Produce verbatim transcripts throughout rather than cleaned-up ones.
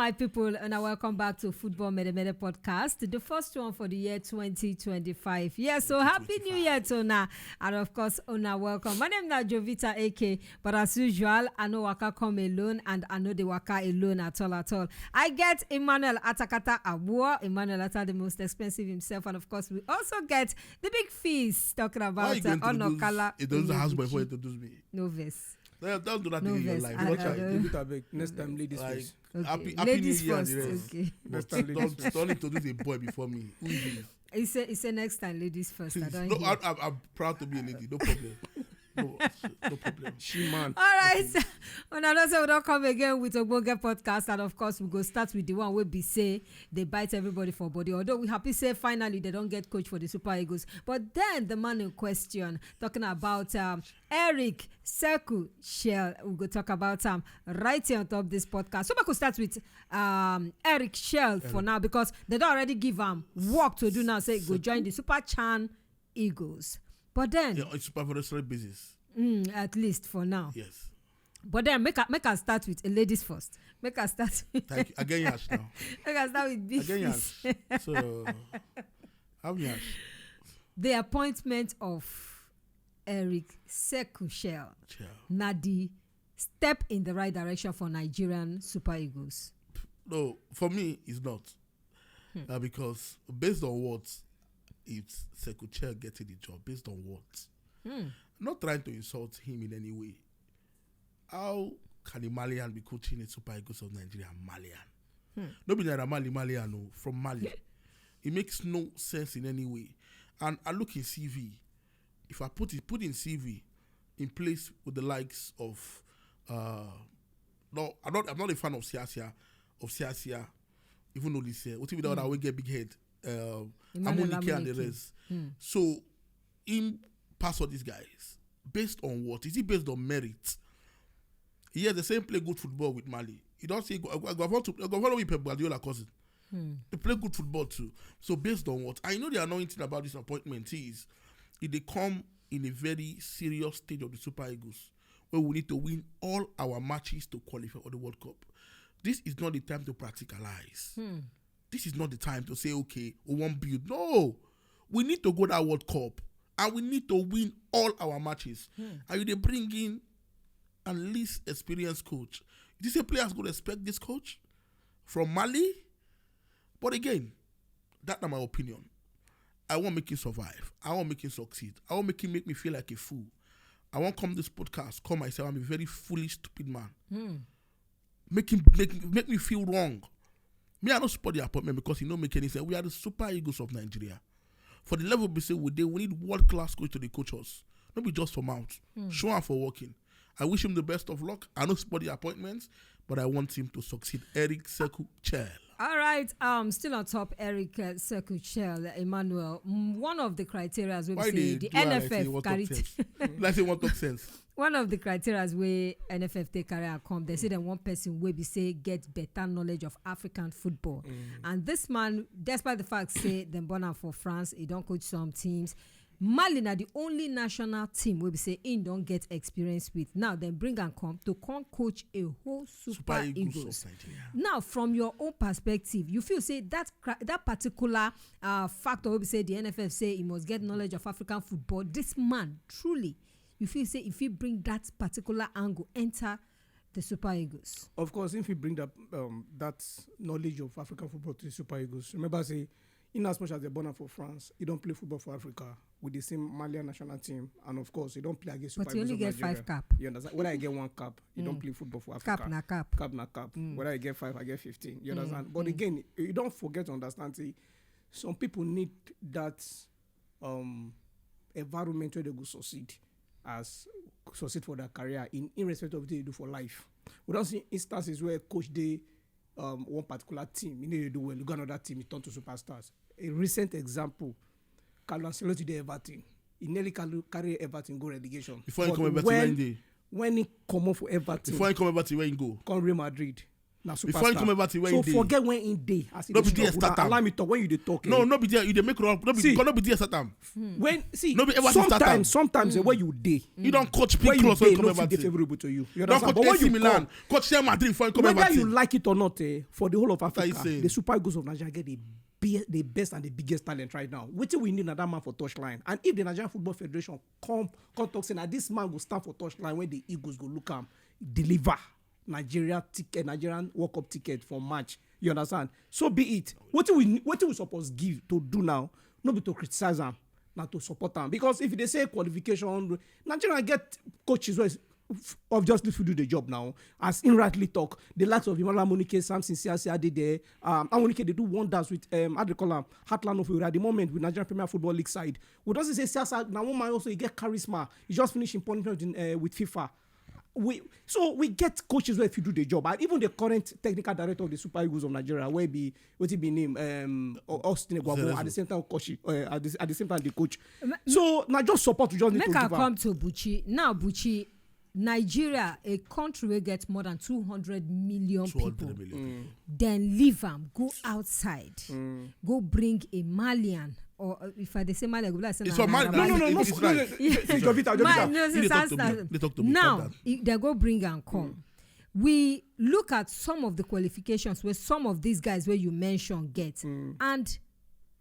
Hi, people, and welcome back to Football Mede Mede Podcast, the first one for the year twenty twenty-five. Yes, so happy New Year to una, and of course, una welcome. My name is Jovita A K, but as usual, I no waka come alone, and I no dey waka alone at all, at all. I get Emmanuel Atakata Abuo, Emmanuel Atta, the most expensive himself, and of course, we also get the big feast talking about uh, Onokala. It doesn't house before introduce me. No verse. Don't do that thing in your life. Watch out. Abeg, next time, ladies first. Okay. Happy, happy New Year and the rest. Okay. Next time, ladies first. Don't introduce a boy before me. Who is he? He say, he say next time, ladies first. Please, I don't no, hear. I, I'm, I'm proud to be a lady. No problem. No, no problem. She man. All right. Una know say we don come again with Ogbonge Podcast, and of course, we go start with the one wey be say they bite everybody for body. Although we happy say finally they don't get coach for the Super Eagles, but then the man in question talking about um, Eric Seku Shell. We go talk about him right here on top of this podcast. So we go start with um, Eric Shell for now because they don't already give him work to do now. Say go join the Super Chan Eagles. But then, yeah, it's super for the basis. Mm, at least for now. Yes. But then make I, make I start with a ladies first. Make I start. Thank you. Again, Yash now. Make I start with big. Again, Yash. So, how Yash? The appointment of Eric Sekushel. Now the step in the right direction for Nigerian Super Eagles. No, for me, it's not. Hmm. Uh, because based on what, it's Sekuchel getting the job. Based on what? Hmm. I'm not trying to insult him in any way. How can a Malian be coaching a Super Eagles of Nigeria? Malian. Hmm. No be Naira Mali, Malian, no, from Mali. It makes no sense in any way. And I look in C V. If I put it, put in C V in place with the likes of, uh, no, I'm not, I'm not a fan of Siasia, of Siasia, even though this year, what if we don't get big head, uh, Amunike and the rest. So, him pass all these guys based on what? Is it based on merit? Yeah, the same play good football with Mali. You don't see, I go, I go, I go, I go follow with Pep Guardiola cousin. Hmm. They play good football too. So based on what? I know the annoying thing about this appointment is it they come in a very serious stage of the Super Eagles where we need to win all our matches to qualify for the World Cup. This is not the time to practicalize. Hmm. This is not the time to say, okay, we won't build. No, we need to go that World Cup and we need to win all our matches. Hmm. And you they bring in and least experienced coach. Did you say players go respect this coach from Mali? But again, that's not my opinion. I want make him survive. I want make him succeed. I want make him make me feel like a fool. I want come this podcast, call myself I'm a very foolish, stupid man. Hmm. Make him make, make me feel wrong. Me, I don't support the appointment because it don't make any sense. We are the Super Eagles of Nigeria. For the level we say we dey, we need world class coach to the coach us. Not be just for mouth. Hmm. Show am for working. I wish him the best of luck. I don't support the appointments, but I want him to succeed. Eric Sekuchel. All right. Um, still on top, Eric uh, Sekuchel, Emmanuel. Mm, one of the criteria we say the N F F carry. Like say what talk sense. One of the criteria wey N F F take carry am come, they say dem want person wey be say get better knowledge of African football. Mm. And this man, despite the fact say dem born am for France, he don't coach some teams. Mali na the only national team wey be say he don't get experience with. Now dem bring am come to come coach a whole Super, Super Eagles. Eagles. Now, from your own perspective, you feel say that that particular uh, factor wey be say the N F F say he must get knowledge of African football. This man truly you feel say if he bring that particular angle enter the Super Eagles? Of course, if he bring that um, that knowledge of African football to the Super Eagles, remember say, in as much as they born am for France, he don't play football for Africa with the same Malian national team, and of course, he don't play against Super Eagles. But he only get five cap. You understand? When I get one cap, he don't play football for Africa. Cap na cap. Cap na cap. Mm. Whether I get five, I get fifteen. You understand? But again, you don't forget to understand. See, some people need that um, environment where they go succeed as succeed for their career in irrespective of what they do for life. We don't see instances where coach they um, one particular team, you know, they do well, you go another team, you turn to superstars. A recent example, Carlo Ancelotti dey Everton. He nearly carry Everton go relegation. Before he come Everton, when, when he come off for Everton, before he come Everton, when he go, come Real Madrid. Na superstar. Before he come Everton, where So he dey? Forget when he dey. As he No dey be there show, start am. Allow me talk when you dey talk. No, Eh. No be there. You dey make wrong. No be, See. No be there start am. When see, No be Everton start am. Sometimes, sometimes eh, where you dey, You don't coach where big you clubs when dey, you come no fit dey Everton. Favorable to you. You Don't understand? Coach But when A C you Milan, come, coach Real Madrid before you come whether Everton. You like it or not, eh, for the whole of Africa, Say, say. The Super Eagles of Nigeria get the be- the best and the biggest talent right now. Wetin we need na that man for touchline. And if the Nigerian Football Federation come come talk say na this man go stand for touchline when the Eagles go look am deliver Nigeria ticket, Nigerian World Cup ticket for March. You understand? So be it. Wetin we wetin we suppose give to do now, no be to criticize am, na to support am. Because if they say qualification, Nigeria get coaches wey obviously fit do the job now. As in rightly talk, the likes of Imala Monike, Samson Siasia dey there. Um, Amonike dey do wonders with um, how they call am, Heartland of Owerri at the moment with Nigerian Premier Football League side. We don see say Siasa na one man also he get charisma. He just finish in punishment in, uh, with FIFA. We so we get coaches wey fit do the job, and even the current technical director of the Super Eagles of Nigeria, wey be wetin be name um, Austin Egwabo, at the same time coach, uh, at, the, at the same time the coach. So na just support we just need Make to I give am. Come to Buchi now. Buchi, Nigeria, a country wey get more than two hundred million people, two hundred million people. Then leave am, go outside, go bring a Malian, or uh, if I dey say Malian, I go be like say It's na for Malian. Naira No, no, no, Malian. No, It's no, right. No, no, Jovita, Jovita. Ma- no, You dey talk to me. Sam- You dey talk to me. Now, Calm down. If they go bring am come. We look at some of the qualifications where some of these guys where you mention get, and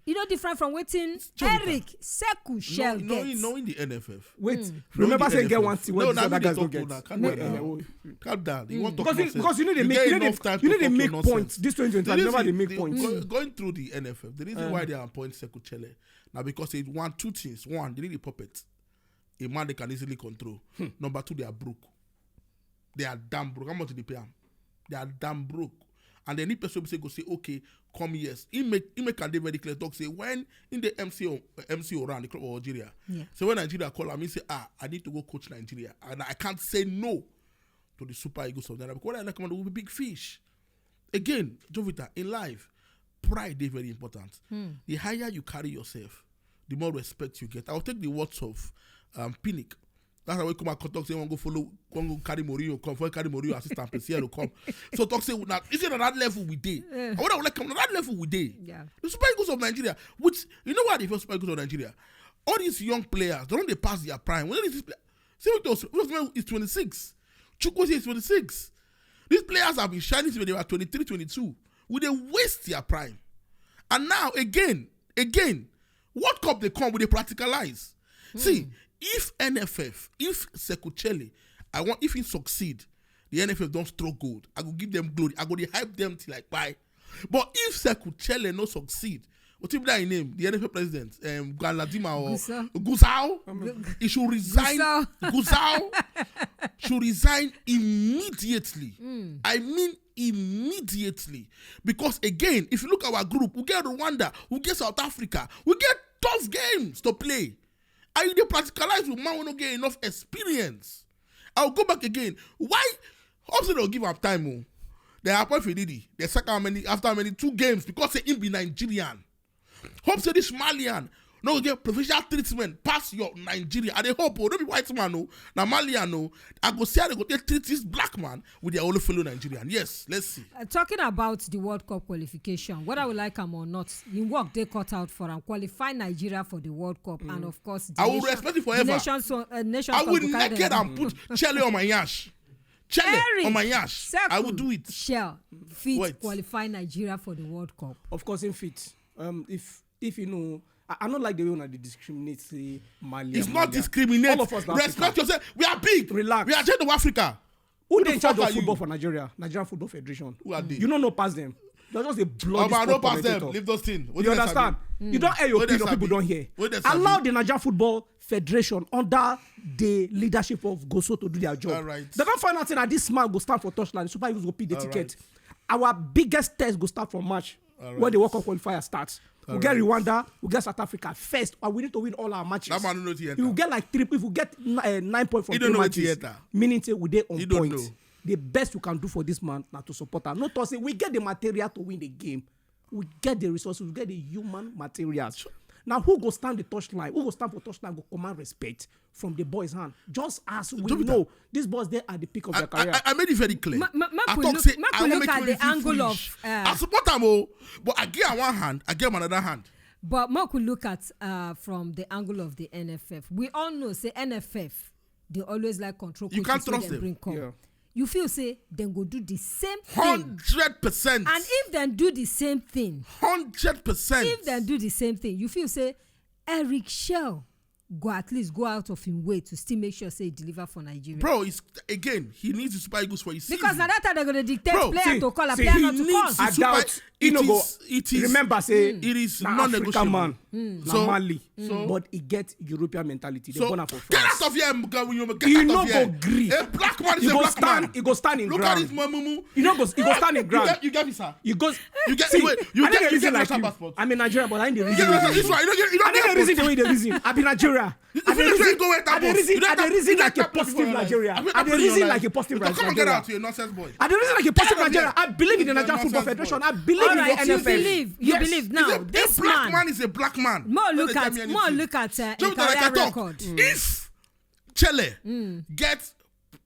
you know different from wetin Eric Seku Shell No, get. No, in the N F F. Wait, remember say get one thing wey No, these na other me dey guys no talk to get. Una. Calm Wait, down eh, now. oh. Calm down. You want talk Because you, nonsense. Because you need to You make, get you need enough to, time you to need to talk make your nonsense. Points. This twenty twenty-five, The never reason dey make the, points. Go- going through the N F F, the reason Uh. why they appoint Seku Chelle now because they want two things. One, they need a puppet, a man they can easily control. Number two, they are broke. They are damn broke. How much did they pay him? They are damn broke. And then if person say go say, "Okay, come yes." He make he make a day very clear talk say when in the M C O M C O round the club of Algeria. Yeah. So when Nigeria call him, he say, "Ah, I need to go coach Nigeria, and I can't say no to the Super Eagles of Nigeria because when I come out, will be big fish." Again, Jovita, in life, pride is very important. The higher you carry yourself, the more respect you get. I'll take the words of um, Pinnick. That's why we come and talk say one go follow, one go carry Mourinho come, for carry Mourinho assistant P C L come. So talk say now, is it on that level we dey? I want to like on that level we dey. Yeah. The Super Eagles of Nigeria, which you know what if you're Super Eagles of Nigeria, all these young players, they don't they pass their prime. When is this player? See what else? Is twenty-six. Chukwueze is twenty-six. These players have been shining since they were twenty-three, twenty-two. Will they waste their prime? And now again, again, World Cup they come with a practicalize. See, if N F F, if Seku Chelle, I want if he succeed, the N F F don't struggle. I go give them glory. I go dey hype them till like bye. But if Seku Chelle no succeed, what if that name? The N F L president, um, Galadima or Gusau. Gusau, he should resign. Gusau. Gusau should resign immediately. I mean immediately. Because again, if you look at our group, we get Rwanda, we get South Africa, we get tough games to play. And you dey practicalize with man who no get enough experience. I'll go back again. Why? Hope say they'll give up time. Oh. They appoint Fididi. They sack how many after how many two games because say him be Nigerian. Hope say this Malian no go get professional treatment pass your Nigeria. And they hope, oh, don't be white man, no. Now Malian, no. I go see how they go take treat this black man with their only fellow Nigerian. Yes, let's see. Uh, talking about the World Cup qualification, whether we like am or not, in work they cut out for and qualify Nigeria for the World Cup, and of course, the I will nation, respect it the forever. Nations, uh, nations I will Cup go carry naked them. And put Chelle on my yash. Chelle Eric on my yash. I will Seku do it. Shell fit Wait. Qualify Nigeria for the World Cup. Of course, in fit. Um, if if you know, I, I don't like the way una dey discriminate. Say Mali. It's and not Mali. Discriminate. All of us na Respect Africa. Yourself. We are big. Relax. We are Channel Africa. Who Who dey the in charge fuck of are football you? For Nigeria? Nigerian Football Federation. Who are they? You no know pass them. They're just a bloody Oba, sport no pass them. Commentator. Leave those things. What You do they understand? Sabi? You don't air your What they opinion. People Sabi? Don't hear. What they Sabi? Allow the Nigerian Football Federation under the leadership of Goso to do their job. All right. They don't find out that this man go stand for touchline. Super Eagles go pick the All ticket. Right. Our biggest test go start from March All when the right. World Cup qualifier starts. We All get right. Rwanda, we get South Africa first, and we need to win all our matches. That man no know the If we enter. Get like three, if we get ni- uh, nine points from He don't three know the matches, theater. Meaning say we dey on He don't point. Know. The best we can do for this man now to support him. Not to say we get the material to win the game. We get the resources, we get the human materials. Now, who go stand the touchline? Who go stand for touchline? Go command respect from the boys' hand. Just as we Jovita. know, these boys they are the peak of I, their career. I, I made it very clear. Ma- ma- I Mark will talk look, say Mark I will won't look make at you the feel angle foolish. of, uh, I support them, oh, but I get one hand, I get another hand. But Mark will look at uh, from the angle of the N F F. We all know say N F F they always like control You coaches can't wey trust dem them. bring come. Yeah. You feel say dem go do the same thing. Hundred percent. And if dem do the same thing, Hundred percent. if dem do the same thing, you feel say Eric Shell go at least go out of him way to still make sure say he deliver for Nigeria. Bro, it's, again, he needs the Super Eagles for his Because season. Na that time they go to dictate Bro, player see, to call and see, player He not to needs call. the I Super- doubt. It You know, go is. It is. Remember, say It is na non-negotiable. African man, na So- Mali, so- but he get European mentality. They So born am for get France. out of here, Muga- you get He out no of go here. gree. A black man is You a go black stand. man. He go stand in Look ground. At his mumu. You no go. He go stand in You ground. get, you get visa. You go. You get See, wait. You I get, no you reason get like Russian you. passport. I'm a Nigerian, but I ain't the You reason. get Russian. Israel. You don't. You don't. I no reason the way they reason. I be Nigeria. You I dey feel reason. go wait. I dey reason. I dey reason like a positive Nigerian. I dey reason like a positive Nigerian. I dey reason like a positive Nigerian. I believe in the Nigerian Football Federation. I believe All in the right, you N F L. believe, you Yes. believe now. A This black man, man is a black man. More Don't look tell at, me more anything. Look at uh, a Joe, like I career talk, record. If Chele get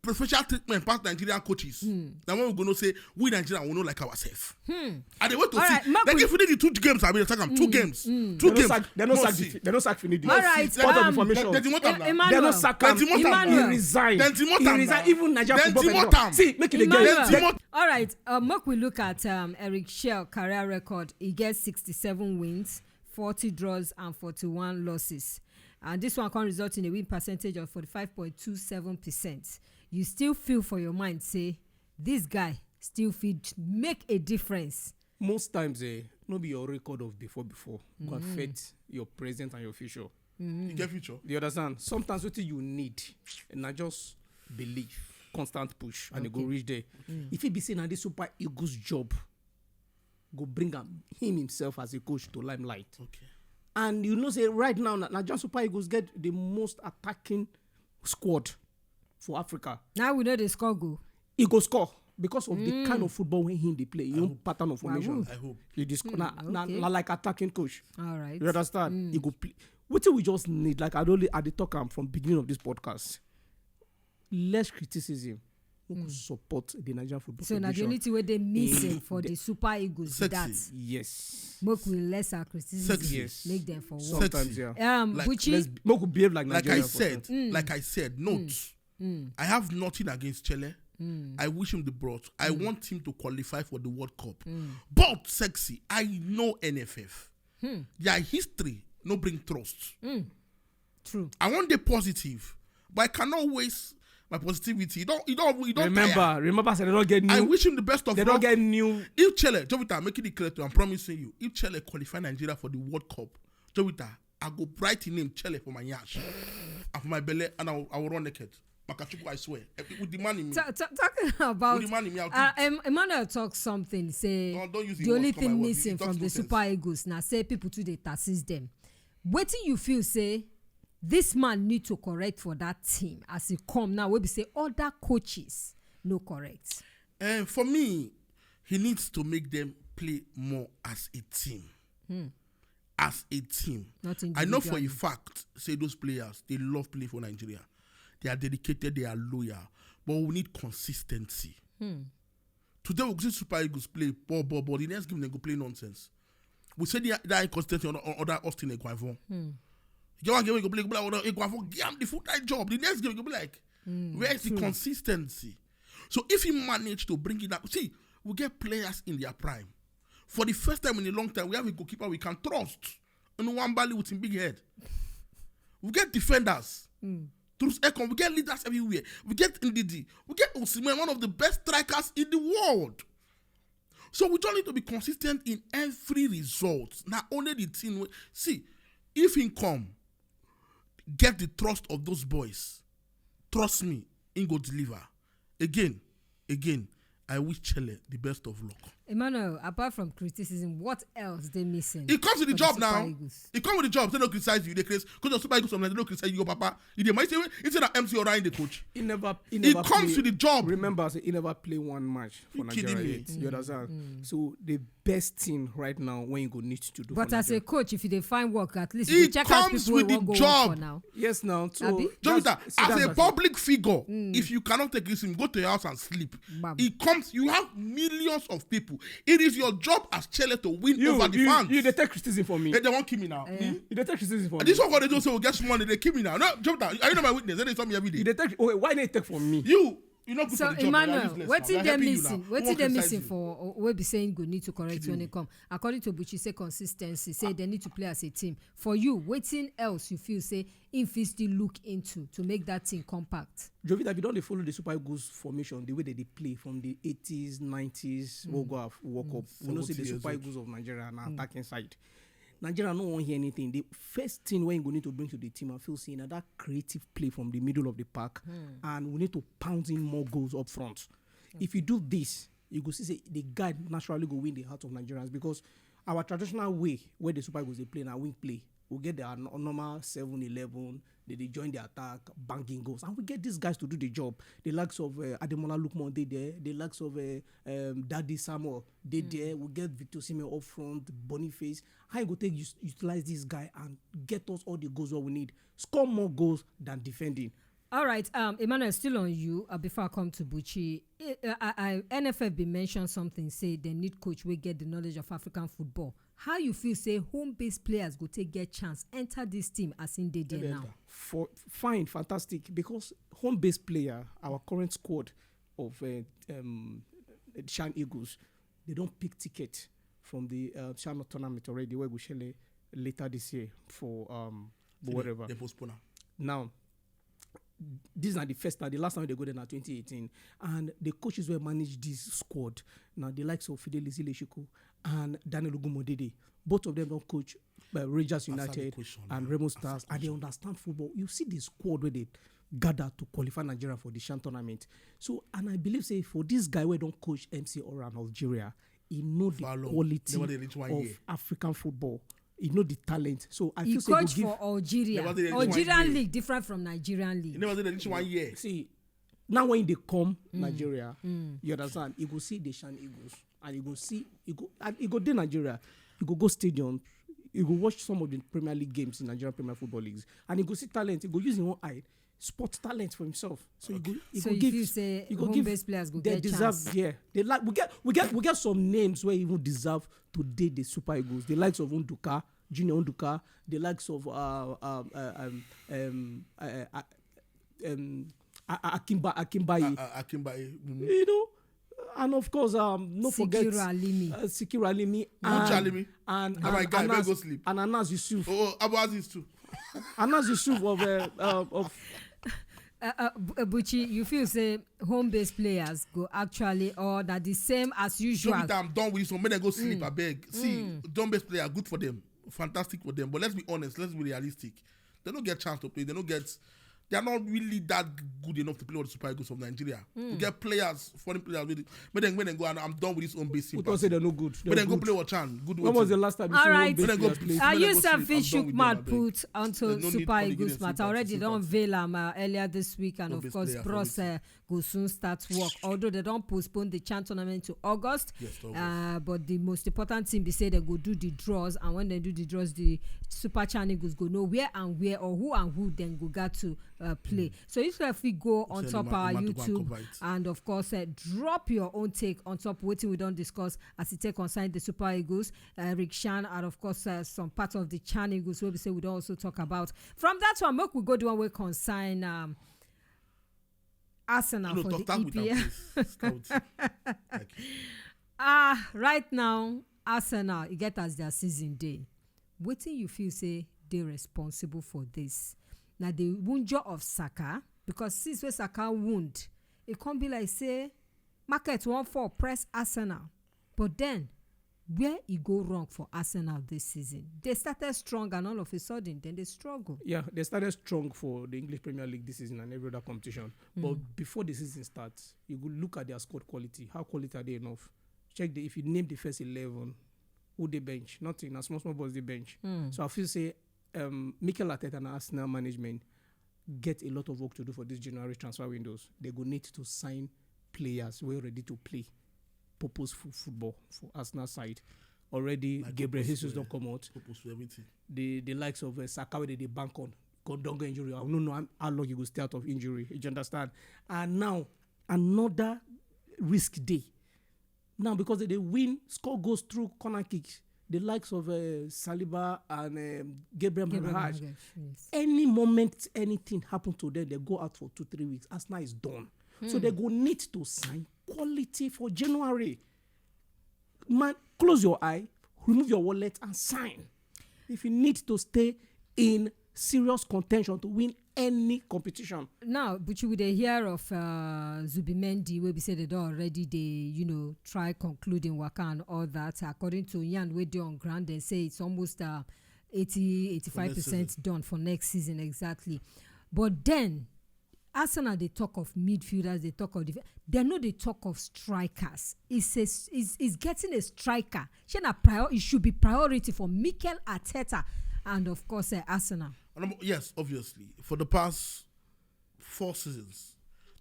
preferential treatment past Nigerian coaches, then when we gonna say we Nigerians we know like ourselves. And they went to All see. Right, Mark, Like we- if we did the two games, I mean, attack them two games, two They no games. sack. They no No, sack. see. The, they no sack Finidi. All right, Point of um, information. Then Timothy Eh, now. Emmanuel. They no sack him. Then Timothy now. He resign. Then Timothy Emmanuel. Now. He resign. Even Nigerian Then football Timothy federation. now. See, make it Emmanuel. again. Then Timothy. All right, uh, make we look at um, Eric Shell career record. He gets sixty-seven wins, forty draws, and forty-one losses. And this one can result in a win percentage of forty-five point two seven percent. You still feel for your mind, say, this guy still fit make a difference. Most times, eh, no be your record of before before go affect your present and your future. You get future. You understand? Sometimes what you need, and I just believe, constant push, and you go reach there. If it be saying now this Super Eagles job, go bring am him himself as a coach to limelight. Okay. And you know say right now, na, na just Super Eagles get the most attacking squad for Africa. Now we know they score goal. He go score because of the kind of football when he dey play, him pattern of formation. I hope. He dey score na, na, okay. Na like attacking coach. All right. You understand? He go play. Wetin we just need, like I only I dey talk am from beginning of this podcast. Less criticism. We go support the Nigerian football So now the federation. Only thing where they missing for the Super Eagles be that Sexy. Yes. Make we less our criticism. Sexy. Yes. Make them for work. Sometimes, yeah. Um, Like, Buchi, Let's make we behave like Like Nigeria. I said, like I said, note. I have nothing against Chele. I wish him the best. I want him to qualify for the World Cup. But sexy, I know N F F. Their history no bring trust. True. I want the positive, but I cannot waste my positivity. You don't, you don't, you don't. Remember, Tire. Remember, say they don't get new. I wish him the best of They luck. Don't get new. If Chele, Jovita, make it clear to you, I'm promising you, if Chele qualify Nigeria for the World Cup, Jovita, I go write his name Chele for my yash and for my belly, and I will, I will run naked. Makachuku, I swear. Eh, with the man in me. Ta- ta- talking about With the man in me, I'll uh, do it. Em- Emmanuel talk something say Don't- don't use the the only word come my thing word. Missing It talks from the nonsense. Super Eagles now say people too they taxes them. Wetin you feel say this man need to correct for that team as he come now? We be say other coaches no correct. And for me, he needs to make them play more as a team. As a team. Not I know for a individually. Fact, say those players, they love playing for Nigeria. They are dedicated, they are loyal. But we need consistency. Today, we see Super Eagles play ball, ball, ball. The next game, they go play nonsense. We say they are, they are inconsistency on, on other Austin Eguavon. You get one game, we go play, go play, Eguavon, give him the full time job. The next game, you go be like, where is the consistency? So if he managed to bring it up, see, we get players in their prime. For the first time in a long time, we have a goalkeeper we can trust. And one Bali with him big head. We get defenders. Through Ekon, we get leaders everywhere. We get Ndidi. We get Osimhen, one of the best strikers in the world. So we just need to be consistent in every result. Not only the team. We, see, if he come, get the trust of those boys. Trust me, he go deliver. Again, again, I wish Chele the best of luck. Emmanuel, apart from criticism, what else they missing? It comes with the for job Super now. Eagles? It comes with the job. Say no criticize you. They criticize. Coach of Super Eagles from Nigeria no criticize you, your papa. You dey mind say instead of M C or Ryan the coach. He never. He It never comes play, with the job. Remember, say he never play one match for You kidding Nigeria me? yet. You understand? So the best thing right now when you go need to do. But for as a Nigeria, coach, if you dey find work, at least you It dey check out comes people with wey the wan go job. Work for now. Yes, now. So Abi? that's- Jonathan, see, as that's a what- public figure, if you cannot take this, go to your house and sleep. Bam. It comes. You have millions of people. It is your job as chairman to win you, over the you, fans. You dey take criticism for me. Hey, they won't kill me now. Eh. You dey take criticism for And this me. One for the do so get small money. They kill me now. No, Jonathan, are you not my witness? They saw me every day. You dey take. Oh, why they take for me? You, you not good So for the job. You are Emmanuel, useless wetin now. We are dey helping you missing? now. We Wetin won't dey criticize missing you. For uh, wey be saying go need to correct Kidding when me. It come? According to Buchi, say consistency. Say they need to play as a team. For you, wetin else you feel say if fit still look into to make that thing compact? Jovita, if you don dey follow the Super Eagles formation, the way that they play from the eighties, nineties, World Cup, we know say seventy the years Super old. Eagles of Nigeria na attacking side. Nigeria no wan hear anything. The first thing wey you go need to bring to the team, I feel say na that creative play from the middle of the park, and we need to pound in more goals up front. If you do this, you go see say the guy naturally go win the heart of Nigerians, because our traditional way where the Super Eagles they play now wing play. We get their no- normal seven eleven. They, they join the attack, banging goals, and we get these guys to do the job. The likes of uh, Ademola Lookman, they there. The likes of uh, um, Daddy Samuel, they there. We get Victor Simeon up front, Boniface. How you go take us- utilize this guy and get us all the goals what we need? Score more goals than defending. All right, um, Emmanuel, still on you. Uh, before I come to Buchi, eh, uh, I, I, N F F been mention something. Say they need coach wey get the knowledge of African football. How you feel say home-based players go take get chance enter this team as in they there now? For fine, fantastic, because home-based player, our current squad of uh, um, Shan Eagles, they don't pick ticket from the uh, Shan tournament already. Where we shall later this year for um, whatever. They postpone. Am. Now, this is not the first time. The last time they go there now twenty eighteen, and the coaches were manage this squad. Now the likes of Fidel Zileshiku and Daniel Ugumodede, both of them don't coach uh, Rangers United and Remo Stars, and they understand football. You see the squad where they gather to qualify Nigeria for the Shan tournament. So, and I believe say for this guy where don't coach M C Oran Algeria, he know the quality of African football. He know the talent. So I he feel coach for Algeria. Algerian league different from Nigerian league. He never did this one year. See, now when they come mm. Nigeria, mm. You understand? You go see the Shan Eagles, and you go see you go and you go to Nigeria, you go go stadium, you go watch some of the Premier League games in Nigerian Premier Football Leagues, and you go see talent. You go use your own eye. Spot talent for himself. So you go, you so go you give, feel say you go home give, based players go they get deserve, chance. Yeah, they like we get we get we get some names where even deserve to date the Super Eagles. The likes of Unduka, Junior Unduka, the likes of uh, uh, uh, um, um, uh, uh, um, Akimba Akimbaye. Uh, uh, Akimbaye. Mm-hmm. You know, and of course, um, no forget Sikiru Alimi, uh, Sikiru Alimi, and, Alimi. And, and, and, guy, Anas, go sleep. And Anas Yusuf. Oh, oh Abu Aziz too. Anas Yusuf of uh, uh, of. Uh, uh, Buchi, you feel say home-based players go actually or that the same as usual. I'm done with this one. Make them go sleep. Mm. I beg. See, mm. Home-based players good for them, fantastic for them. But let's be honest. Let's be realistic. They don't get chance to play. They don't get. They are not really that good enough to play with the Super Eagles of Nigeria. Mm. We get players, foreign players. With, make them when they go and I'm done with this home-based. People say they're no good. But then go play with Chan. Good. When was the last time? All right. When they go play. Uh, you selfish shook mad put onto Super Eagles matter already. They don't veil them uh, earlier this week, and of course, Bros uh, go soon start work. Although they don't postpone the Chan tournament to August, yes, August. Uh, but the most important thing be say they go do the draws, and when they do the draws, the Super Chan Eagles go know where and where or who and who then go got to uh, play. Mm. So if we go on top our YouTube and of course uh, drop your own take on top what we don't discuss as it take concern the Super Eagles, uh, Rick Shan, and of course uh, some part of the Chan Eagles will be say we don't also talk about. From that one, make we go do one way consign. Um, Arsenal no, for the E P L. Ah, uh, right now, Arsenal, it get as their season day. Wetin you feel say they responsible for this? Now the wunjo of Saka, because since when Saka wound, it can't be like say market one for press Arsenal. But then, where e go wrong for Arsenal this season? They started strong and all of a sudden, then they struggle. Yeah, they started strong for the English Premier League this season and every other competition. Mm. But before the season starts, you go look at their squad quality. How quality are they enough Check the if you name the first eleven, who dey bench? Nothing. Na small small boys dey bench. So I feel say um, Mikel Arteta and Arsenal management get a lot of work to do for this January transfer windows. They go need to sign players wey ready to play purposeful football for Arsenal side. Already, like Gabriel Jesus don comot. Purposeful everything. The the likes of uh, Saka wey dey bank on don go injury. I don't know how long he go stay out of injury. You understand? And now another risk day. Now because they dey win, score goals through corner kicks. The likes of uh, Saliba and um, Gabriel Magalhaes. Any moment anything happen to them, they go out for two three weeks. Arsenal is done. So they go need to sign quality for January. Man, close your eye, remove your wallet and sign. If you need to stay in serious contention to win any competition. Now, but you would hear of uh, Zubimendi, where we say they don't already they you know try concluding work and all that. According to Yan, where they on ground, they say it's almost uh, eighty, eighty-five percent done for next season exactly. But then Arsenal dey talk of midfielders, dey talk of def- dem no dey talk of strikers. It's a is is getting a striker. Shey na prior it should be priority for Mikel Arteta and of course uh, Arsenal. And, um, yes, obviously. For the past four seasons,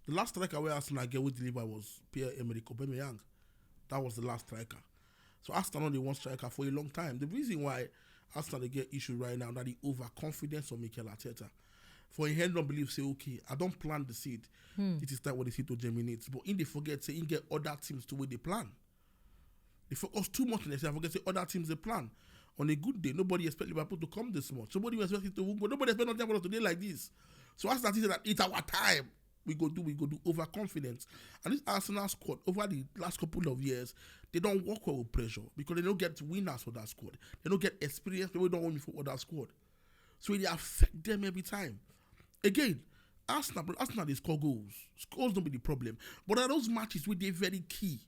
the last striker where Arsenal get with deliver was Pierre-Emerick Aubameyang. That was the last striker. So Arsenal only one striker for a long time. The reason why Arsenal they get issue right now that the overconfidence of Mikel Arteta. For him head don't believe say okay, I don't plant the seed. It is time when the seed to germinate. But in they forget say he get other teams to where they plan. They focus too much on themselves. Forget say other teams they plan. On a good day, nobody expect Liverpool to come this much. Nobody was expecting to win, but nobody expect nothing about us today like this. So as that is that it's our time. We go do, we go do overconfidence. And this Arsenal squad over the last couple of years, they don't work well with pressure because they don't get winners for that squad. They don't get experience. People don't want me for that squad. So it affect them every time. Again, Arsenal, Arsenal they score goals. Scores don't be the problem. But are those matches where they very key,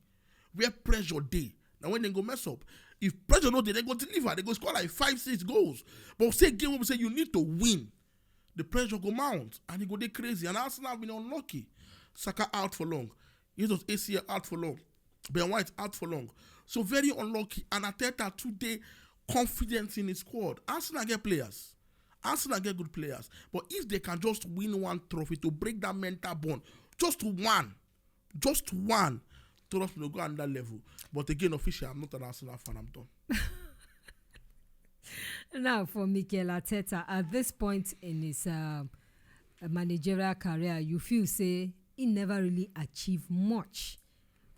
where pressure day. Now when they go mess up, if pressure no dey, they go deliver. They go score like five, six goals. But say game we say you need to win, the pressure go mount and it go dey crazy. And Arsenal have been unlucky. Saka out for long. Jesus A C L out for long. Ben White out for long. So very unlucky. And Arteta today confident in his squad. Arsenal get players. Arsenal get good players. But if they can just win one trophy to break that mental bond, just one, just one, trust me, go another level. But again, officially, I'm not an Arsenal fan. I'm done. Now, for Mikel Arteta, at this point in his uh, managerial career, you feel say he never really achieved much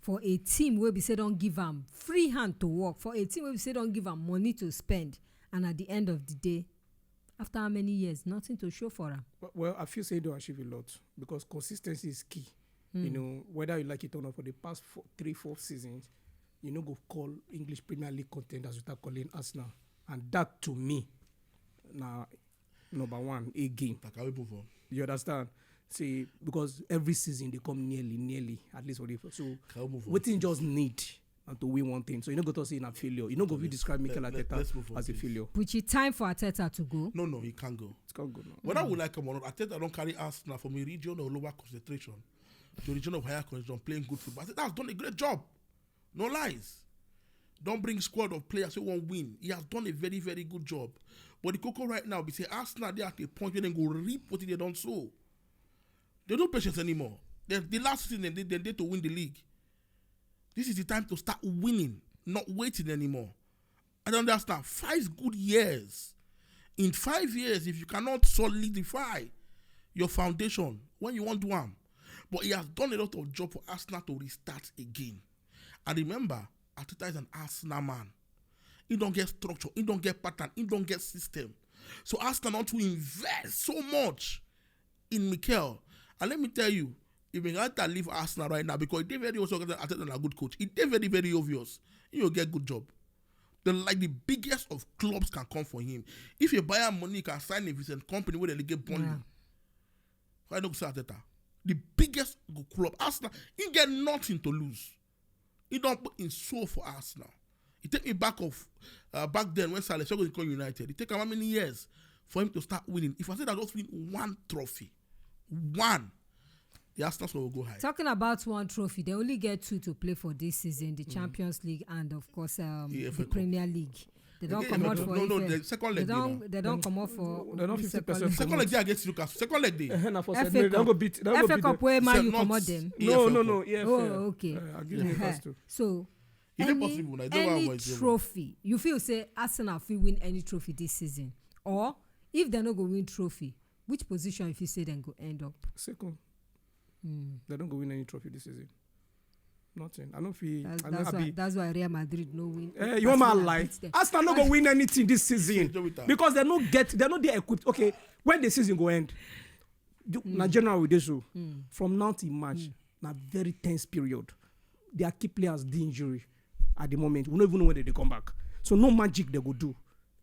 for a team where we say don't give him free hand to work, for a team where we say don't give him money to spend, and at the end of the day, after how many years, nothing to show for him. Well, I feel say he don't achieve a lot because consistency is key. Mm. You know, whether you like it or not, for the past four, three, four seasons, you know, go call English Premier League contenders without calling Arsenal, and that to me, now number one again. Can we move on? You understand? See, because every season they come nearly, nearly at least for the so. Can we move on? Waiting just need and to win one thing. So you know, go to say in a failure. You know, go be describe Mikel Arteta as a failure. Which is time for Arteta to go. No, no, he can't go. It's can't go now. Whether we like him or not, Arteta don't carry Arsenal from a region of lower concentration to a region of higher concentration, playing good football. I think that's done a great job. No lies. Don't bring squad of players who won't win. He has done a very, very good job. But the cocoa right now, we say Arsenal, they are at a point where they go reap what they don't sow. They don't patience anymore. They, the last season, they, they, they to win the league. This is the time to start winning, not waiting anymore. I don't understand. Five good years. In five years, if you cannot solidify your foundation, when you want to do am, but he has done a lot of job for Arsenal to restart again. And remember, Arteta is an Arsenal man. He don't get structure. He don't get pattern. He don't get system. So Arsenal not to invest so much in Mikel. And let me tell you, if Arteta leave Arsenal right now, because it very also Arteta a good coach, it very, very obvious. He will get good job. The like the biggest of clubs can come for him. If you buy a money, you can sign a Vincent Kompany where they get Burnley. Yeah. Why don't say Arteta? The biggest club, Arsenal, he get nothing to lose. He don't put in soul for Arsenal. He take me back of uh, back then when Sir Alex Ferguson come United. It take him how many years for him to start winning? If I say that just win one trophy, one, The Arsenal score will go high. Talking about one trophy, they only get two to play for this season: the Champions League and, of course, um, The F A the Cup. Premier League. They don't Again, come out no, for no, no, F A. The second They leg. dey now. don't. They don't come out for. They're not the fifty second percent. Leg. Second leg dey against Newcastle. Second leg dey. Eh, na for F A Saint Mary. They Cup. don't go beat. They don't go F A beat Cup them. where Man Sef, U not comot them. No, no, no. Yeah, Oh, fair. okay. Uh, I give you Yeah. pass too. So E dey any, possible na. E dey any one voice. Trophy, you feel say Arsenal fit win any trophy this season, or if they no go win trophy, which position if you say dem go end up? Second. Hmm. They don't go win any trophy this season. Nothing. I don't feel. That's, I don't that's why. happy. That's why Real Madrid no win. Eh, you want my Arsenal lie? beat them. Arsenal no go win anything this season Joe Wita. Because they no get. They no dey equipped. Okay, when the season go end, you, na January we dey so. From now till March, na very tense period. Their key players dey injury at the moment. We no even know when they dey come back. So no magic they go do.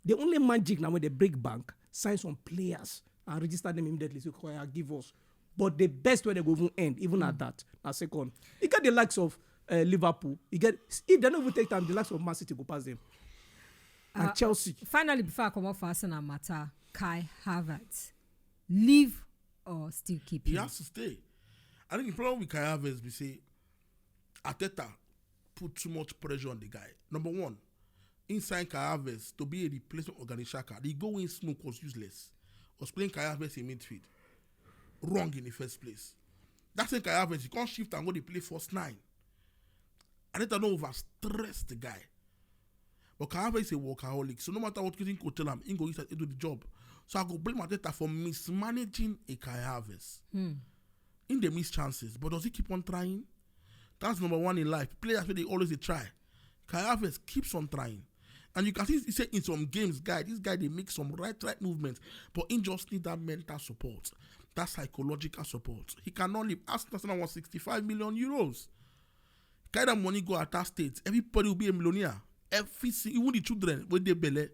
The only magic na when they break bank, sign some players and register them immediately. So, "Oya, give us." But the best way they go even end, even at that, na second. You get the likes of uh, Liverpool. You get, if they no even take time, the likes of Man City go pass them. And Uh, Chelsea. Finally, before I come off Arsenal matter, Kai Havertz, leave or still keep He him? Has to stay. I think the problem with Kai Havertz be say Arteta put too much pressure on the guy. Number one, inside Kai Havertz to be a replacement of Granit Xhaka, the go in smoke was useless. Was playing Kai Havertz in midfield wrong in the first place. That's why Kai Havertz, you can't shift and go dey play first nine. Arteta no overstress the guy. But Kai Havertz is a workaholic, so no matter what you think, tell him, he go inside into the job. So I go blame Arteta for mismanaging a Kai Havertz. Hmm. In the miss chances, but does he keep on trying? That's number one in life. Players wey dey always dey try. Kai Havertz keeps on trying. And you can see, he say in some games, guy, this guy dey make some right, right movements, but he just need that mental support, that psychological support. He cannot leave. Arsenal now want sixty-five million euros. Carry that money go at that state. Everybody will be a millionaire. Every si-, even the children wey dey belle.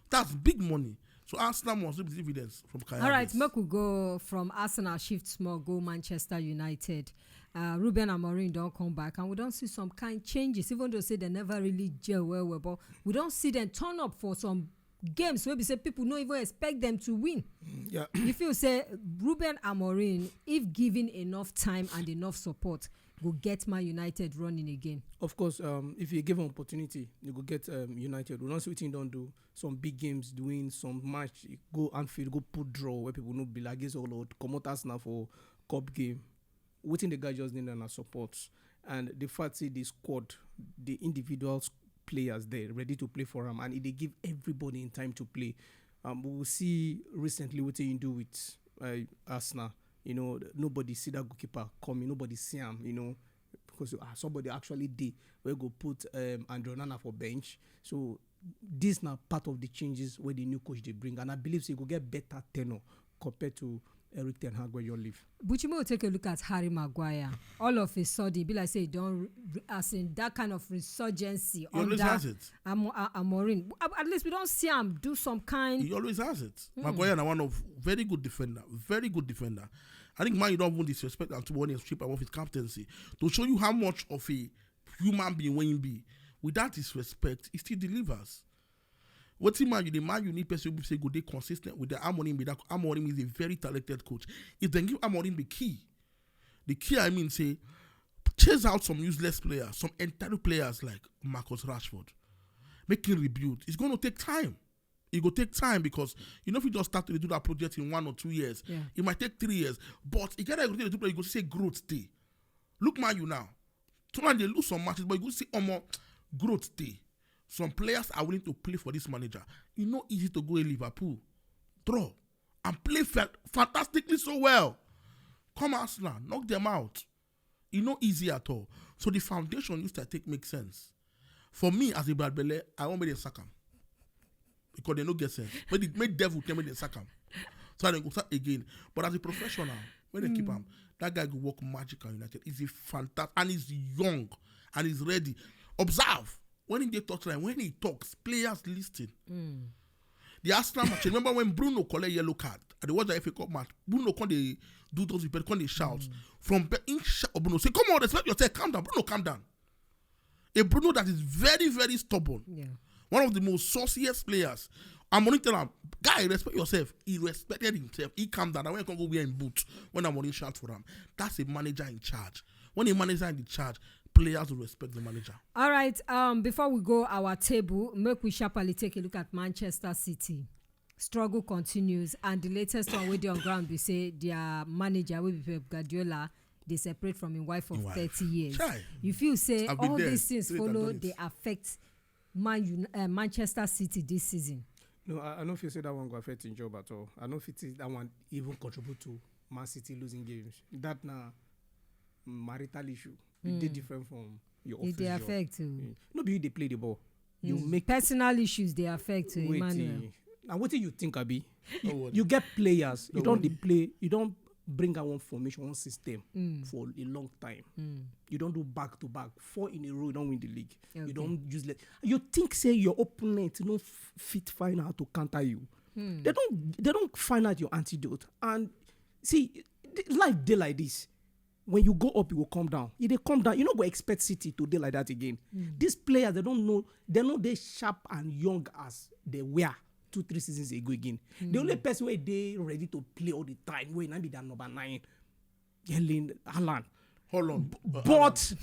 That's big money. So Arsenal must reap dividends from Kai All right, Havertz. Make we go from Arsenal, shift small, go Manchester United. Uh, Ruben Amorim don come back, and we don see some kind changes, even though say they never really gel well, well, but we don see them turn up for some games wey be say people no even expect them to win. Yeah. You feel say Ruben Amorim, if given enough time and enough support, go get Man United running again. Of course, um, if you give an opportunity, you go get um, United. We don't see what he don't do. Some big games doing, some match, go Anfield, go put draw where people no be like, "Yes, oh Lord, come out Arsenal for cup game." Wetin the guy just need na support. And the fact say the squad, the individual s-, players there ready to play for him, and e dey give everybody in time to play. Um, we will see recently what he do with uh, Arsenal. You know, nobody see that goalkeeper coming, nobody see him, you know, because uh, somebody actually did. We go put um, Andre Onana for bench. So this now part of the changes where the new coach they bring, and I believe say go get better tenor compared to Eric Ten Hag where you live. But you may take a look at Harry Maguire. All of a sudden, e be like say he don re-, as in that kind of resurgency He always under has it. Amo-, A-, Amorim. At, at least we don't see him do some kind. He always has it. Maguire na one of very good defender, very good defender. I think man, you don't even disrespect Antoine and strip him of his captaincy to show you how much of a human being when he be. With that disrespect, he still delivers. What team man you the man you need person who say go dey consistent with the Amorim. Be that Amorim is a very talented coach. If they give Amorim the key, the key I mean say chase out some useless players, some entitled players like Marcus Rashford, make him rebuild. It's going to take time. It go take time because you know if you just start to do that project in one or two years, Yeah. It might take three years. But you gotta go to the two players, you go see growth stay. Look man you now. Sometimes they lose some matches, but you go see almost growth stay. Some players are willing to play for this manager. It's not easy to go in Liverpool. Draw and play fa- fantastically so well. Come Arsenal, knock them out. It's not easy at all. So the foundation used to take make sense. For me as a Brad Belle, I won't make them sack him. Because they no get sense. Make the make devil tell me they sack him. So I don't go start again. But as a professional, when they keep him, that guy go work magic at United. He's a fantastic and he's young and he's ready. Observe when he get touchline, when he talks, players listen. The Arsenal match. Remember when Bruno collect yellow card at the World F A Cup match? Bruno come they do those people come they shout from be- in shout. Bruno say, "Come on, respect yourself, calm down, Bruno, calm down." A Bruno that is very, very stubborn. Yeah. One of the most sauciest players Amorim tell am, "Guy, respect yourself." He respected himself. He calmed down. And when he come go wear him boot, when Amorim shout for am, that's a manager in charge. When a manager in charge, players will respect the manager. All right. Um, before we go our table, make we sharply take a look at Manchester City. Struggle continues, and the latest one wey dey on ground be say their manager, wey be Pep Guardiola, dey separate from him wife of Him wife. Thirty years. Chai. You feel say I've been all there. These things Seen it and follow done it. Dey affect Man Un- uh, Manchester City this season? No, I, I don't feel say that one go affect him job at all. I don't feel say that one even contribute to Man City losing games. That na marital issue. It dey different from your office It dey job. Affect too. Mm. No be you dey play the ball. You Mm. Make Personal issues dey affect too, wait, Emmanuel. eh, na wetin you think, abi? No worry. You get players. You No don dey worry. Play. You don bring out one formation, one system Mm. For a long time. Mm. You don do back to back, four in a row. You don win the league. Okay. You don useless. You think say your opponent no f- fit find out to counter you? Hmm. They don't. They don't find out your antidote. And see, th- life dey like this. When you go up, you will come down. If they come down, you no go expect City to dey like that again. These players, they don't know. They know they sharp and young as they were two, three seasons ago again. The only person where they ready to play all the time, where na be that number nine, Erling Haaland. Hold on. Uh, But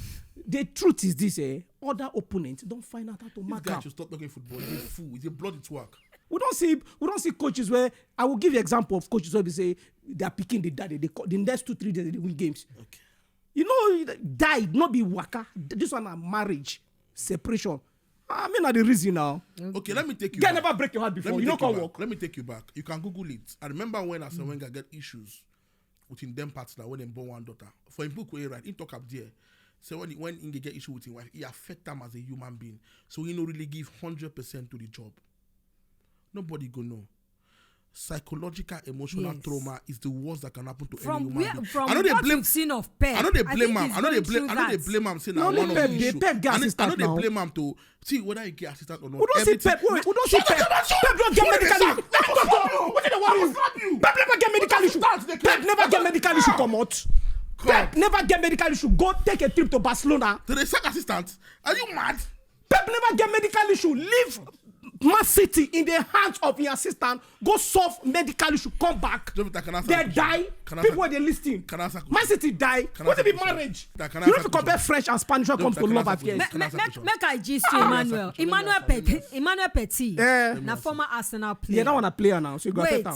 the truth is this: eh, other opponents don't find out how to This mark guy am. Should stop talking football. He's a fool. He's a blood. It's work. We don't see. We don't see coaches where I will give you example of coaches where we say they are picking the daddy. They co- the next two, three days they win games. Okay. You know, die, not be waka. This one a marriage, separation. I mean, na the reason now. Okay, let me take you. Guy back. Never break your heart before. Let me You no take come back. Work. Let me take you back. You can Google it. I remember when Arsene Wenger get issues with him then partner when they born one daughter. For him book where he write, he talk up there. So when he, when he get issue with his wife, he affect him as a human being. So he no really give hundred percent to the job. Nobody go know. Psychological, emotional Yes. Trauma is the worst that can happen to any From human where, being. from I know they what blame. We've seen of Pep, I know they think blame him. he's I know they going blame. through I know they that. Blame him. Say No, now only one of Pep, the the issue. Pep get I know, I know assistant they now. Blame him to see whether he get assistant or not. We don't see Everything- Pep. We, we don't see Pep. Pep don't get medical issue. Pep don't get medical issue. Pep never get medical issue. Come out. Pep never get medical issue. Go take a trip to Barcelona. Do they sack assistant? Are you mad? Pep never get medical issue. Leave Man City in the hands of your assistant. Go solve medical issue. Come back. Jovita, can I ask They a question? Die. Can I People ask they listen. Can I ask a Man question? City die. Can I What ask be a question? Marriage? Can I You ask have to a question? Compare French and Spanish when it comes Jovita, to can I love ask a affairs. question? Make, Can I ask a make, question? Make I gist you, Let me ask a Emmanuel. question. Let me Emmanuel ask a question. Petit. Emmanuel Petit. Eh. Na former Arsenal player. Yeah, that one a player now. So you go Wait. Affect am.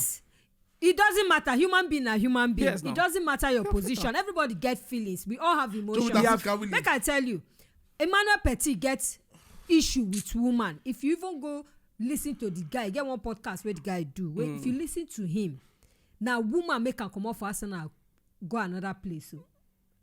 It doesn't matter. Human being na human being. Yes, It now. Doesn't matter your position. Everybody get feelings. We all have emotions. Jovita, can we leave? Make I tell you, Emmanuel Petit get issue with woman. If you even go listen to the guy, get one podcast where the guy do. Where If you listen to him, now woman make am comot for Arsenal, go another place. So,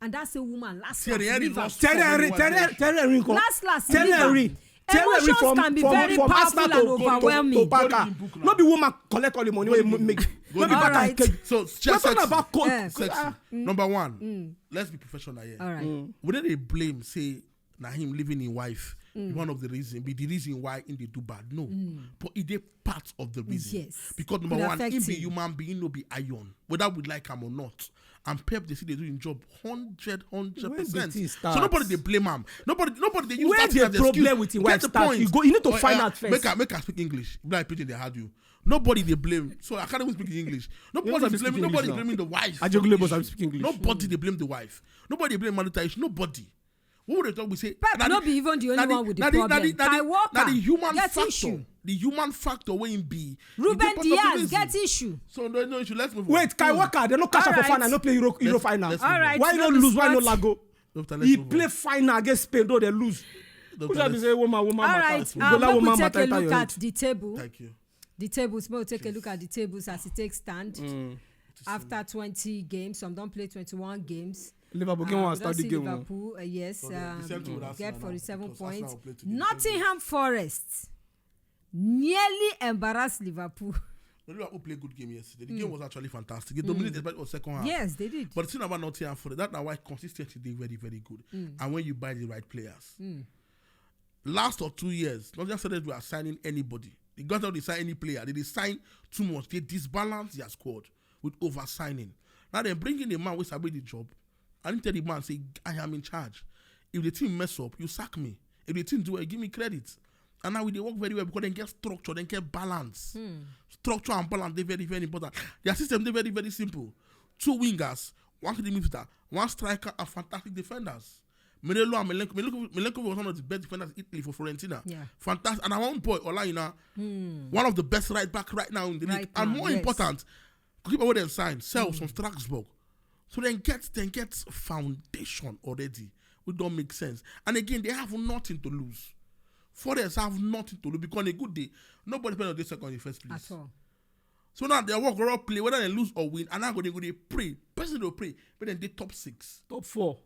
and that's a woman last Thierry last Henry leave am. lost Thierry Henry, so many Thierry, world Thierry Henry come. Last last Thierry leave am. Henry. Thierry Henry Emotions from, can be from, very from powerful Arsenal and to, to, overwhelming. to Barca. Golden book now. No be woman collect all the money wey make. No be All Barca right. take. So We're talking about coach. Eh. Sexy. Ah. Number one, let's be professional here. All right. We don't dey blame say na him leaving his wife be one of the reason, be the reason why him dey do bad. No, but e dey part of the reason. Yes. Because number Could one, affect him be him. Human being, no be iron. Whether we like him or not, and Pep dey see dey do him job hundred, hundred When the percent. thing So starts. Nobody dey blame him. Nobody, nobody dey use Where that thing the as excuse. Problem with him Get wife the start, point. you go, you need to Oh, find yeah. Out first. Make I, make I speak English. Black people dey hard you. Nobody dey blame. So I can't even speak English. Nobody sabi is speak blaming. English Nobody now. Blaming the wife. Ajegunle Issue. must speak English. Nobody dey blame the wife. Nobody dey blame marital issue. Nobody. Who would they talk? We say Pep na no the- be even the na only one with the na the- problem. na the- na Kyle the- Walker na the human get factor. Issue. The human factor wey him be. He Ruben dey part of the Dias reason. Get issue. So no, no issue. Let's move on. Wait, Kyle Walker, they no catch All up for right. Final, no play Euro, Euro Let's- Final. let's All move on. Right, Why no not lose? Why not discuss. Lago? Doctor, let's He move play on. Final against Spain, though they lose. Doctor, Who shall be let's- say woman, woman All matter? Right, You go um, like make we woman take matter a enter look your at head. The table. Thank you. The tables, make we take a look at the tables as it takes stand. After twenty games, some don't play twenty-one games. Liverpool game Uh, one we start don't the see game. Liverpool, uh, yes, So the- the um, same thing with Arsenal get now, forty-seven because points. Arsenal will play today, so- Nottingham Forest nearly embarrassed Liverpool. But Liverpool played good game yesterday. The game was actually fantastic. They dominated, but it was second half. Yes, they did. But the thing about Nottingham Forest, that now why consistency dey very, very good. And when you buy the right players, last of two years, not just said we are signing anybody. They got out, they sign any player. They, they sign too much. They disbalance their squad with over signing. Now then, bring in a man who sabi the job. I didn't tell the man, say, "I am in charge. If the team mess up, you sack me. If the team do well, give me credit." And now we dey work very well because dem get structure, dem get balance. Structure and balance dey very, very important. Their system dey very, very simple. Two wingers, one to the midfielder, one striker, and fantastic defenders. Milenko and Milenko, Milenko, Milenko was one of the best defenders in Italy for Fiorentina. Yeah. Fantastic. And our own boy, Ola Aina, one of the best right back right now in the league. Right And now, more yes. important, keep away dem sign, sell some Strasbourg. So then get then get foundation already. We don't make sense. And again, they have nothing to lose. Forest have nothing to lose because on a good day, nobody play on this second in the first place. At all. So now their work all play, whether they lose or win, and now go they go they pray. Person will pray, but then they top six. Top four.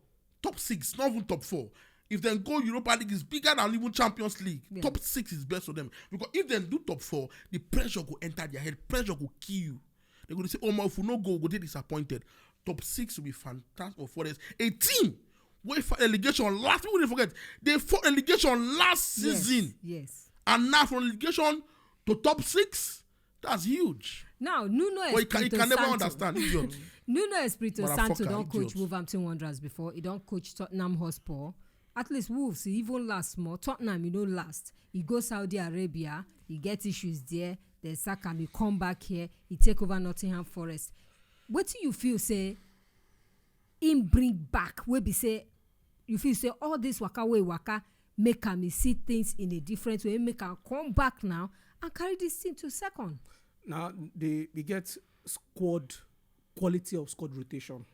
Top six, not even top four. If they go Europa League, is bigger than even Champions League. Yeah. Top six is best for them. Because if they do top four, the pressure go enter their head. Pressure go kill you. They go to say, "Oh my, if we no go, we go dey disappointed." Top six will be fantastic for Forest. A team wey fought relegation last, people dey forget. They fought relegation last Yes, season. Yes. And now from relegation to top six, that's huge. Now, Nuno But you can, you Espirito can never Santo. Understand, idiot. Nuno Espirito Santo Motherfucker, don coach idiot. Wolverhampton Wanderers before. He don coach Tottenham Hotspur. At least Wolves, he even last small. Tottenham, he no last. He go Saudi Arabia. He get issues there. Then sack am. He come back here. He take over Nottingham Forest. Wetin you feel say him bring back? Wey be say you feel say all this waka wey waka make am he see things in a different way. Make am come back now and carry this team to second. Now they they get squad quality of squad rotation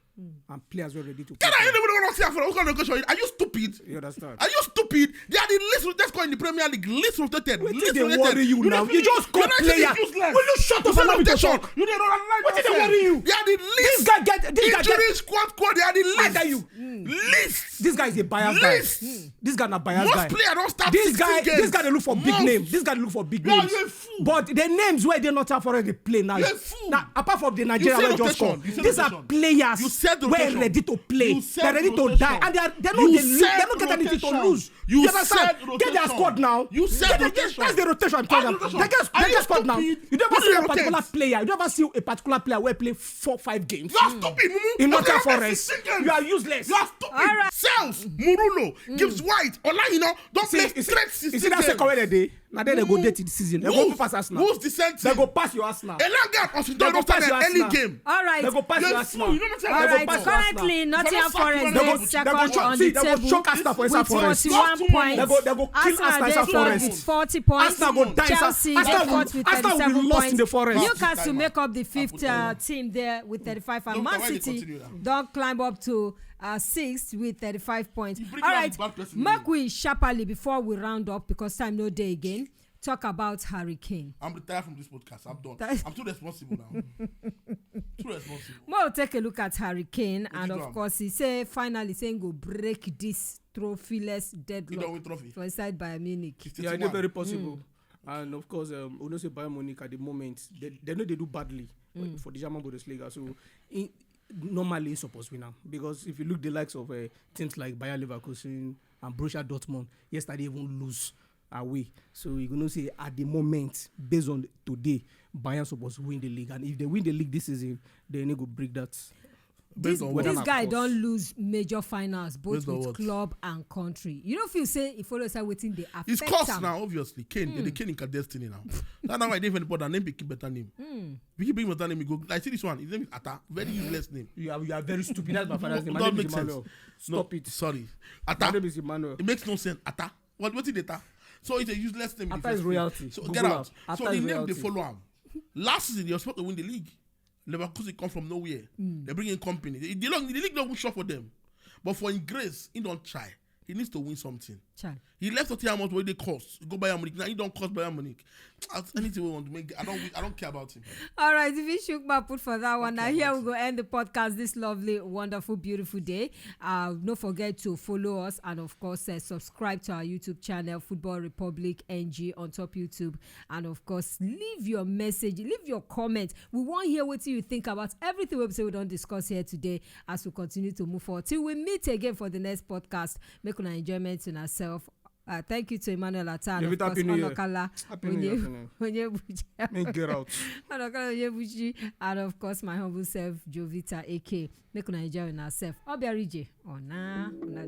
and players were ready to. Get out! You don't want to see for what kind of question? Are you stupid? You understand? Are you stupid? They are the least rotated squad in the Premier League. Least rotated. Wetin Least dey rotated. Worry you now? You just come United player. Is useless. Will you shut up You and say let me rotation. Talk? You dey run around. Wetin dey worry you? They are the This least. Guy get this guy Injury get. Squad squad. They are the I least. Tell you. Least. This guy is a biased guy. Least. This guy na biased Most guy. player don start This sixteen guy, games. This guy dey look for big Most. name. This guy dey look for big You are names. a fool. But the names where they not for the play now. You a fool. Now, apart from the You Nigeria say wey just rotation. come, You say these are rotation. Players You said were rotation. Ready to play. You said They're ready to rotation. die, and they are they You don't they, they said don't get anything to rotation. lose. You You understand? said Get their rotation. Squad now. You said Get their- rotation. That's the rotation. That's They rotation. get, they Are you get squad now. Stupid? You never What see is a particular rotation? Player. You never see a particular player where play four five games. You are stupid, Mumu. In You Nottingham play Forest, sixteen games. You are useless. You are stupid. All right. Sales, Murulo, Gibbs White, Ola Aina, don't See, play you see, straight you see sixteen that games. Second way they dey. Now then they go date the season. They go Wolves, pass Arsenal. Wolves the same They thing. Go pass your Arsenal. Elanga and Osimhen They go don't pass start your at any Arsenal. Game. All right. They go pass You're your a Arsenal. fool. You don't know All what right. I'm talking Currently, about. Nottingham If I don't Forest sack dey you, second They go on chop- the see, they go table choke Arsenal for with inside Forest. forty-one They points. They go, they go kill Arsenal Arsenal dey inside third Forest. With forty points. Arsenal go die inside. Chelsea Arsenal dey will, fourth with Arsenal thirty-seven will lost points. in the Forest. Newcastle make up the fifth uh, team there with thirty-five, and Don't Man why they City continue now? Don climb up to uh, sixth with thirty-five points. You bring All out right, the bad person make name. We sharply before we round up because time no dey again. Talk about Harry Kane. I'm retired from this podcast. I'm done. That- I'm too responsible now. Too responsible. We'll take a look at Harry Kane, and do of am? Course, he say finally saying go break this trophyless You don't deadlock win trophy. For inside Bayern Munich. Fifty-two Yeah, they're man. Very possible. And of course, um, we know say Bayern Munich at the moment, they, they know they do badly for the German Bundesliga. So in, normally it's supposed to win now because if you look the likes of uh, teams like Bayer Leverkusen and Borussia Dortmund, yesterday even lose away. So you know say at the moment, based on today, Bayern supposed to win the league, and if they win the league this season, then they go break that. This, Based on what? This What guy am I don cause? Lose major finals both Based on with what? Club and country. You don't feel say if follow say wetin dey affect It's cost am. Now, obviously. Kane, they Kane in their destiny now. That's not why they even important name pick better name. If you bring better name, you go. I see this one. His name is Atta. Very useless name. You are, you are very stupid. That's my father's name. My Don't name make is Emmanuel. sense. Stop No, it. Sorry, My Atta. Name is Emmanuel. It makes no sense. Atta. What what is Atta? So it's a useless name. in the Atta is first place. royalty. So Google get am. Out. Atta So the is name they royalty. Follow him. Last season, they were supposed to win the league. Leverkusen come from nowhere. They bring in company. The, the, league- the league not even sure for them. But for him grace, he don't try. He needs to win something. Chai. He left Tottenham Hotspur where they cost. Go Bayern Munich. Now he don't cost Bayern Munich. As anything we want to make, I don't, I don't care about him. All right, if you shook my put for that one, now here we go end the podcast this lovely, wonderful, beautiful day. Uh, don't forget to follow us and, of course, uh, subscribe to our YouTube channel, Football Republic N G, on top YouTube. And, of course, leave your message, leave your comment. We want to hear what you think about everything we say we don't discuss here today as we continue to move forward. Till we meet again for the next podcast, make una enjoyment in ourselves. Uh, thank you to Emmanuel Atta and, of David, course, Happy New Year. Onokala Happy New Year, Onye- Happy New Year. Onyebuchi. Make get out. Onokala Onyebuchi, and of course, my humble self, Jovita A K. Make una enjoy una self. Obiarije, Ona, Ona